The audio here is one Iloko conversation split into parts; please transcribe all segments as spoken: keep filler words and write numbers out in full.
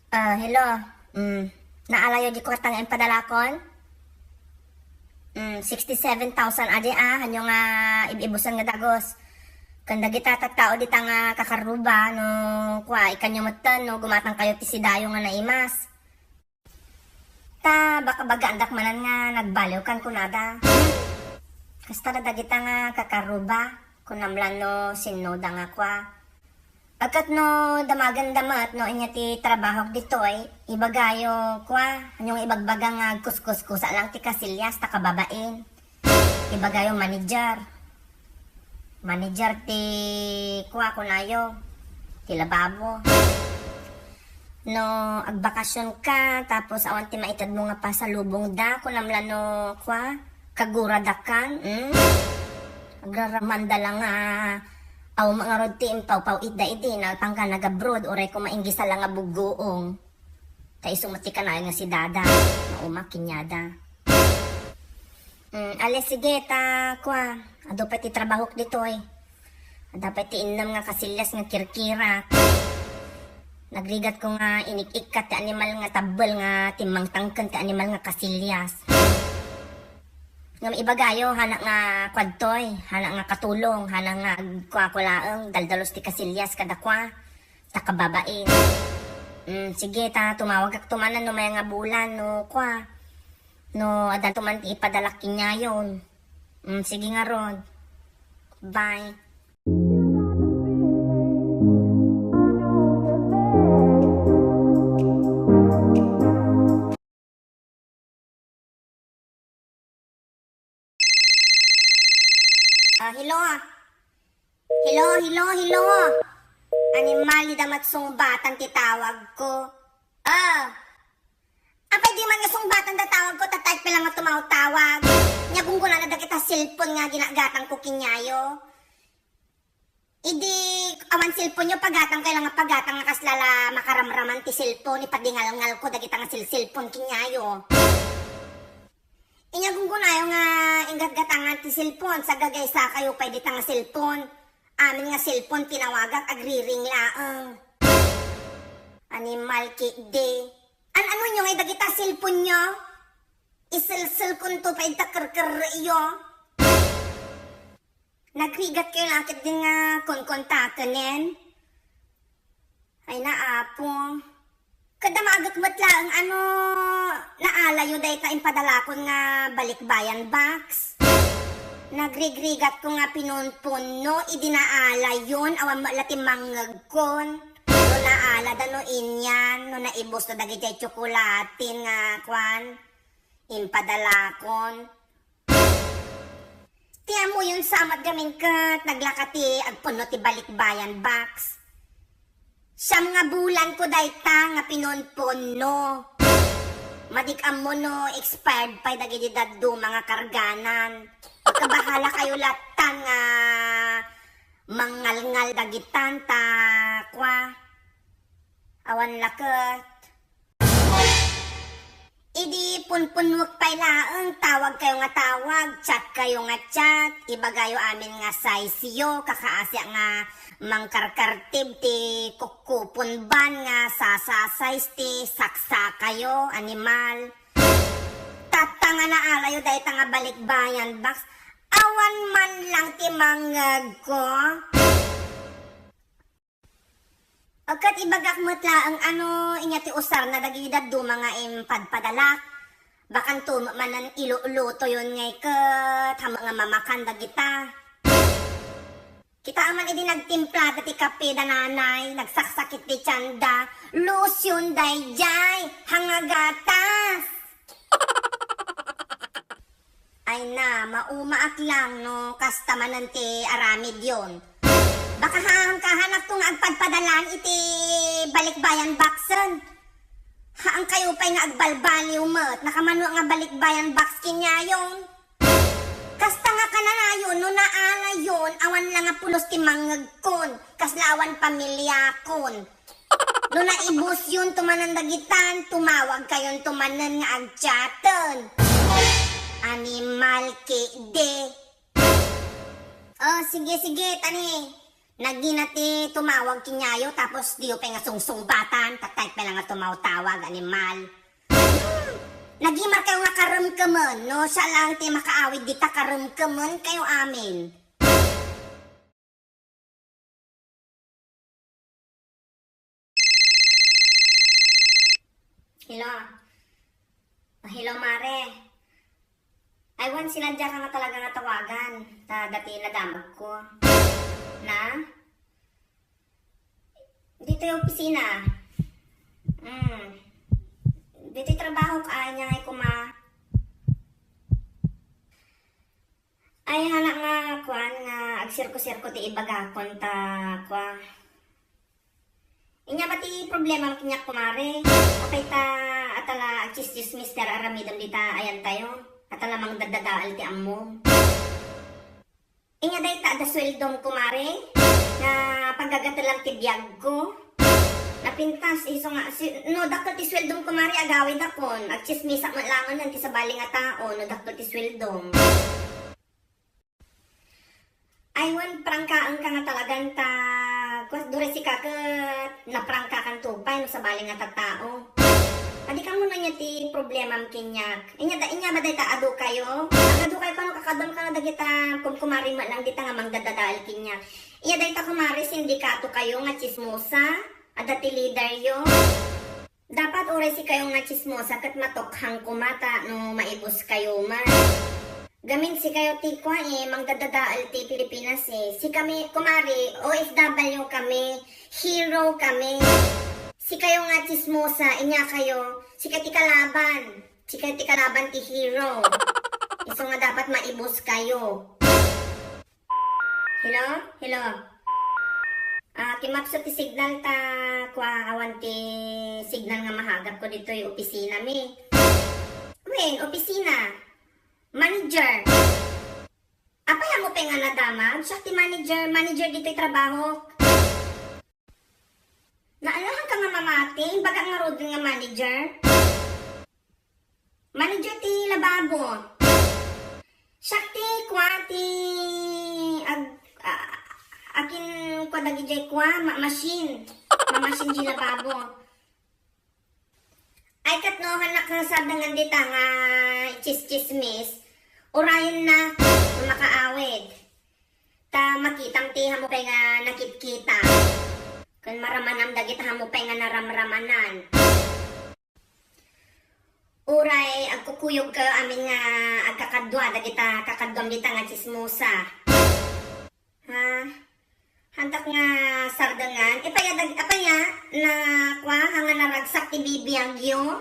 Ah, hello. Mm, naalayo di kwarta nga impadalakon? Mm, sixty-seven thousand adi, ah, hanyo nga ib-ibusan nga dagus. Ken dagita tattao dita nga kakaruba, no, kua, ikanyo metten, no, gumatang kayo ti sidayo nga naimas. Ta baka bagaandak manen nga nagbaliwkan kunada. Kasta da dagita nga kakaruba, kunam la no sinnoda nga kua. Ket no damagenda met no ania ti trabahok ditoy, ibagayo kua, ania nga ibagbaga nga agkuskuskusa lang ti kasilyas ta kababain. Ibagayo manager. Manager ti kua kunayo, ti lababo. No agbakasion ka, tapos awan ti maitedmo nga pasalubong da, kunam la no kua, kaguradakan, hmm? Agraramanda la nga, aw, mangarod ti impawpaw-itda idi, nalpangka nagabroad, uray ko mainggisa la nga buggoong. Ta isu met ti kanayon nga si Dada, mauma kaniada. Mm, ale, sige, ta, kua, adu pay ti trabahok ditoy. Adda pay ti innem nga kasilyas nga kirkirak. Nagrigat ko nga inik-ikkat ti animal nga tabbel nga timmangtangken ti animal nga kasilyas. Ngem ibagayo, hana nga kuadtoy, hana nga katulong, hana nga agkuakulaeng, daldalus ti kasilyas kadakua. Ta kababain. Mm, sige, ta tumawagakto manen no mayat nga bulan, no kua. No addanto man ti ipadalak kaniayon. Mm, sige ngarud. Bye. Ah, hello. Hello, hello, hello. Animal, dida met sungbatan ti tawagko. Ah. Apay di man nga sungbatan da tawagko, ta type lang nga tumawtawag. Nia gunggonana dagita cellphone nga ginagatangko kaniayo. Idi awan cellphone-yo, pagatangkayo lang nga pagatang nga kasla la makaramraman ti cellphone, ipadingalngalko dagita nga sil-, cellphone kaniayo. Ania gunggonayo nga inggatgatangan ti cellphone, sagagaysakayo pay dita nga cellphone. Amin nga cellphone tinawagak, agriring laeng. Animal ketdi. An-anonyo ngay dagita cellphone-yo? Iselselkonto pay dita kerkerreyo. Nagrigatkayo la ketdin nga konkontakenen? Ay, naapo. Kadamagek met laeng ano naalayo dayta impadalakon nga balikbayan box. Nagrigrigatko nga pinunpunno idi naalayon, awan met la ti mangngegkon. No naalada no inian, no naibusda dagiti tsokolate nga kuan, impadalakon. Ti ammoyon sa met gamin ket naglaka ti agpunno ti balikbayan box. Siam nga bulanko dayta nga pinunpunno. Madik ammo no expired pay dagiti dadduma nga karganan. Kabahalakayo lattan nga mangngalngal dagitan ta kua. Awan la ket. Idi punpunnuek pay laeng, tawagkayo nga tawag, chatkayo nga chat, ibagayo amin nga size-yo, kakaasiak nga mangkarkartib ti kukkupon ban nga sasa-size ti saksakayo, animal. Tatta nga naalayo dayta nga balikbayan box, awan man lang ti mangngegko. Ket ibagak met laeng ano inia ti usarna dagiti dadduma nga impadpadalak. Bakanto met manen ilulutoyon ngay ket hammo nga mamakan dagita. Kitaem man idi nagtimplada ti kape da nanay, nagsaksakit ti tienda, lotion daydiay, hangagatas. Ay na, maumaak lang no kasta manen ti aramidyon. Baka haangkahanakto nga agpadpadalan iti balikbayan boxen. Haankayo pay nga agbalbaliw met, nakamano nga balikbayan box kaniayon. Kasta nga kananayon, no naalayon, awan la nga pulos ti mangngegkon, kasla awan pamiliakon. No naibusyon to manen dagitan, tumawagkayon to manen nga agchaten. Animal ketdi. Oh, sige, sige, tani. Nagina ti tumawag kaniayo tapos diyo pay nga sungsungbatan, ta type pay lang nga tumawtawag, animal. Nagimar kayo nga karemkemen, no? Siya lang ti makaawid dita, karemkemen kayo amin. Hello. Hello, Mare. Ay, wen, sinadya ka nga talaga nga tawagan. Ta dati nadamagko. Na? Ditoy opisina. Mm. Ditoy trabaho ka, anya nga kuma. Ay, hana nga, kuan, nga agsirko-sirko ti ibagakon ta, kua. Inya ba ti problema kaniak, kumare? Apay ta, atala, agchismis ti aramidem dita ayantayo? Atala mangdadadael ti ammom. Inya dayta adda sueldom, kumare? Nga pagagatelam ti biagko? Napintas, isu nga, si, no, dakkel ti sueldom, kumare, agawidakon. Agchismisak met langen ti sabali nga tao, no, dakkel ti sueldom. Ay, wen, prangkaenka nga talagan ta, kua, duri sika ket naprangkakanto pay no sabali nga tattao. Adi kamo no nya ti problemam kaniak. Inya da, inya ba dayta adu kayo? Agadu kayo kano kakaduam kano dagita kumkumari met lang dita nga mangdadadael kaniak. Inya dayta kumari sindikato kayo nga chismosa. Adda ti leader yo. Dapat uray sikayo nga chismosa ket matukhang koma ta no maibus kayo man. Gamin sikayo ti kua, eh, mangdadadael ti Pilipinas, eh. Sikami, kumari, O F W kami, hero kami. Sikayo nga chismosa, inya kayo, sika ti kalaban. Sika ti kalaban ti hero. Isu nga dapat maibus kayo. Hello? Hello? Ah, kimapsut ti signal ta, kua, awan ti signal nga mahagapko ditoy opisina mi. Wen, opisina. Manager. Apay, ammo pay nga nadamag? Siak ti manager, manager ditoy trabaho. Naalahan ka nga mamati, baga ngaruden nga manager. Manager ti lababo. Siak ti kua ti ag-, a-, akin kua dagidiay kua, ma-, machine. Ma-machine di lababo. Ay, ket no, hanak nga sardengan dita nga chis-chismis, urayennak no makaawid. Ta makitam ti hamu pay nga nakitkita. Ken maramanam dagiti hamu pay nga naramramanan. Uray agkukuyogkayo amin nga agkakadua dagita kakaduam dita nga chismosa. Ha? Hantak nga sardengan? Ipaya dag-, apaya na kua, nga naragsak ti bibiagyo?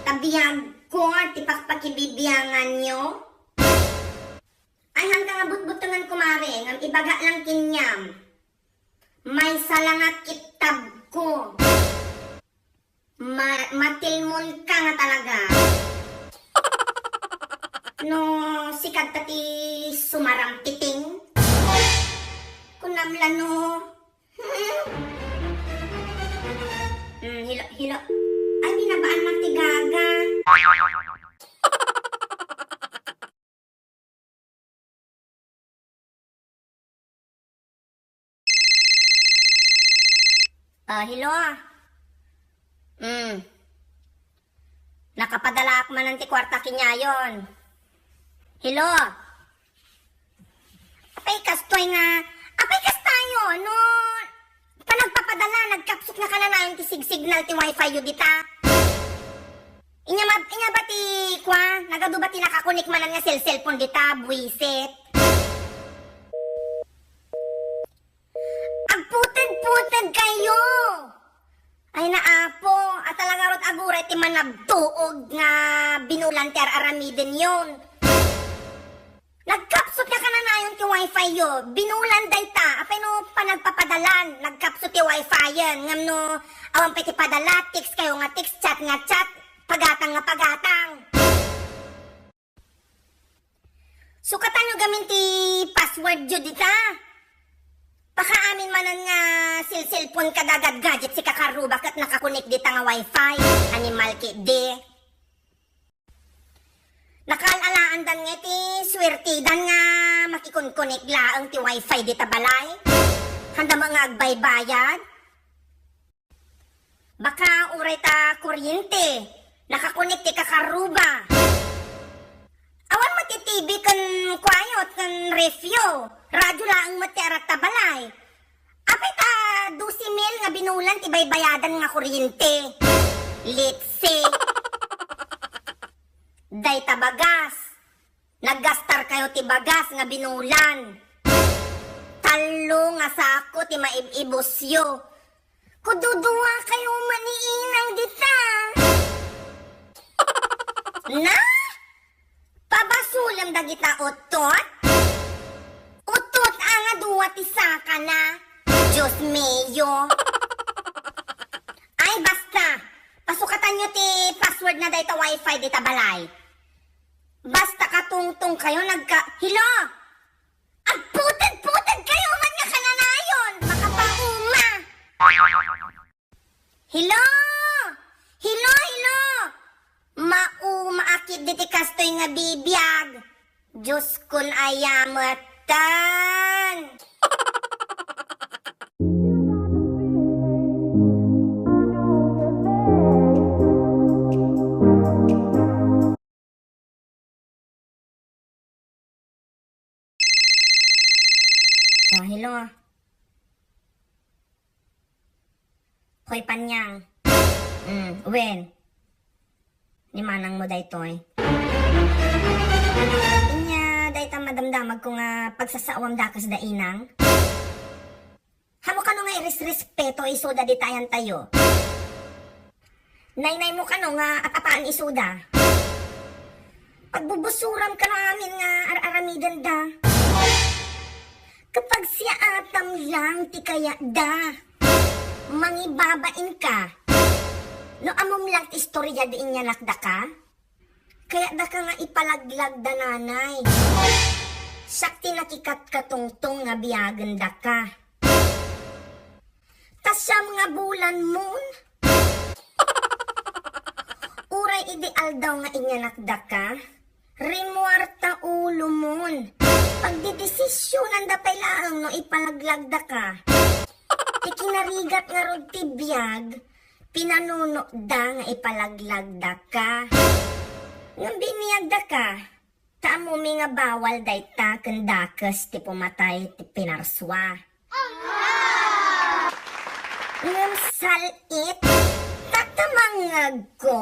Ta biagko ti pakpakibibianganyo? Ay, hanta nga butbutengan, kumare, ngem ibaga lang kaniam. Maysa la nga kittabko. Ma-, matilmon ka nga talaga. No, sika ta ti sumarampiting. Kunam la no. Hmm? Hmm, hilo, hilo. Ay, binabaannak ti gaga. Ah, hello. Mm. Nakapadalaak manen ti kuarta kaniayon. Hello. Apay kastoy nga, apay kastoy, no? Panagpapadala, nagkapsut nga kananayon ti sigsignal ti wifi yo dita. Inya ma-, inya ba ti, kua, nagadu ba ti nakakonek manen nga cellcellphone dita, buisit? Agputed-puted kayo! Ay na, Apo, a talaga rut aguray ti manabtuog nga binulan ti ar-aramidenyon. Nagkapsut nga kananayon ti wifi yo, binulan dayta, apay no panagpapadalan, nagkapsut ti wifi-en, ngem no awan pay ti padala, text kayo nga text, chat nga chat, pagatang nga pagatang. Sukatan yo gamin ti password yo dita. Pakaamin manen nga cellcellphone kada gadgadget ti kakarruba ket nakakonek dita nga wifi, animal ketdi. Nakaal-alaandan nga ti suertidan nga makikonkonek laeng ti wifi dita balay. Haanda met nga agbaybayad? Baka uray ta kuryente, nakakonek ti kakaruba. Awan met ti T V ken kuayo ken refyo, radyo laeng met ti aragta balay. Apay ta dose mil nga binulan ti baybayadan nga kuryente? Let's see. Dayta bagas. Naggastarkayo ti bagas nga binulan. Tallo nga sako ti maib-ibusyo. Kududua kayo man ni Inang dita. Na? Pabasolem dagita uttot? Uttot a nga dua ti sakana. Dios mio. Ay, basta. Pasukatanyo ti password na dayta wifi dita balay. Basta katungtong kayo, nagka-, Hello? Agputeg-puteg kayo man nga kananayon! Makapauma! Hello! Hello, hello! Mauma a ketdi ti kastoy nga bibiag. Dioskon, aya metten! Ah, hello. Hoy, Panyang. Mm, wen. Ni manangmo daytoy. Inya, dayta madamdamagko nga pagsasaoam dakes da Inang. Haanmo kano nga iresrespeto isuda dita ayantayo? Naynaymo kano nga at-ataan isuda? Pagbubusuram kano amin nga ar-aramidenda? Kapagsiaatam lang ti kayatda. Mangibabain ka. No ammom lang ti istorya di inyanak daka? Kayatdaka nga ipalaglag da nanay. Siak ti nakikatkatungtong nga biagen daka. Ta siam nga bulan mon. Uray idi aldaw nga inyanak daka, rimuar ta ulo mon. Pagdidesisyonanda pay laeng no ipalaglag daka. Ti kinarigat ngarud ti biag, pinanunoda nga ipalaglag daka. Ngem biniag daka, ta ammomi nga bawal dayta ken dakes ti pumatay ti pinarsua. Ngem sal-it, ta tamangngegko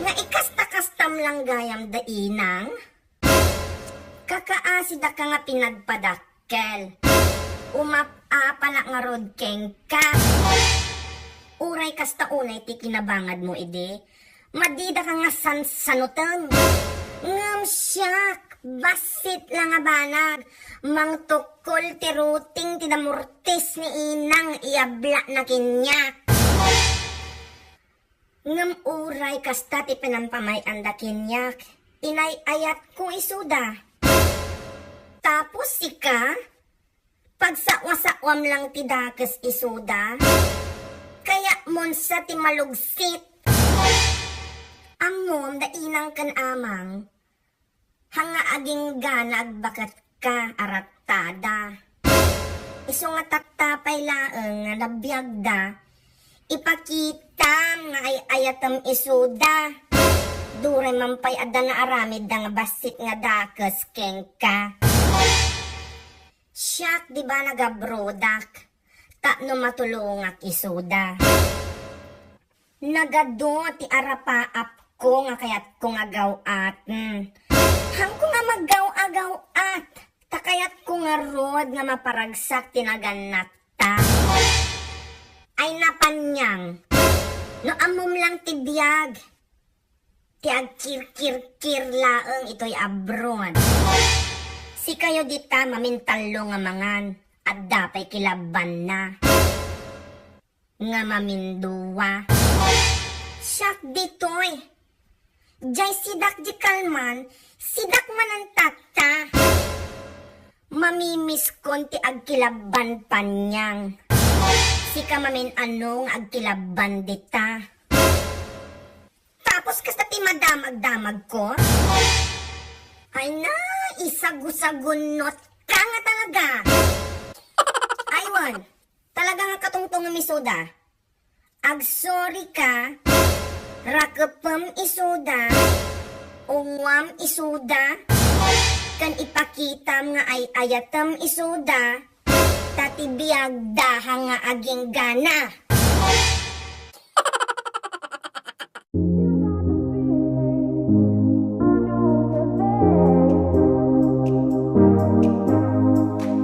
nga ikasta-kastam lang gayam da Inang. Kakaasi daka nga pinagpadakkel. Umap-apanak ngarud kenka. Uray kasta unay ti kinabangadmo idi, madidaka nga sansanoten. Ngem siak, bassit la nga banag, mangtukkol ti ruting ti damurtis ni Inang iyablana keniak. Ngem uray kasta ti panampamay-anda keniak, inay-ayatko isuda. Tapos sika, pagsawa-sawam lang ti dakes isuda, kayatmon sa ti malugsit. Ammom da Inang ken Amang, haan nga agingga nga agbaketka a rattada. Isu nga tatta pay laeng nga nabiagda, ipakitam nga ay-ayatem isuda. Duray man pay adda naaramidda nga bassit nga dakes kenka. Siak, di ba, nagabrodak tapno matulongak isuda. Nagadu ti arapaapko nga kayatko nga gaw-aten. Haanko nga maggaw-agaw-at, ta kayatko ngarud nga maparagsak ti nagannakta. Ay, napanyang, no ammom lang ti biag ti agkirkirkir laeng itoy abroad. Sikayo dita mamintallo nga mangan, adda pay kilabbanna nga mamindua. Siak ditoy. Jay sidak di kalman, sidak manen tatta. Mamimiskon ti agkilabban panyang. Sika mamin-ano nga agkilabban dita. Tapos kasta ti madamag-damagko? Ay na, isagusagunot ka nga talaga. Ay, wa. Talaga nga katungtungem isuda. Agsorry ka, rakepem isuda, unguam isuda, ken ipakitam nga ay-ayatem isuda, ta ti biag daha nga aginggana.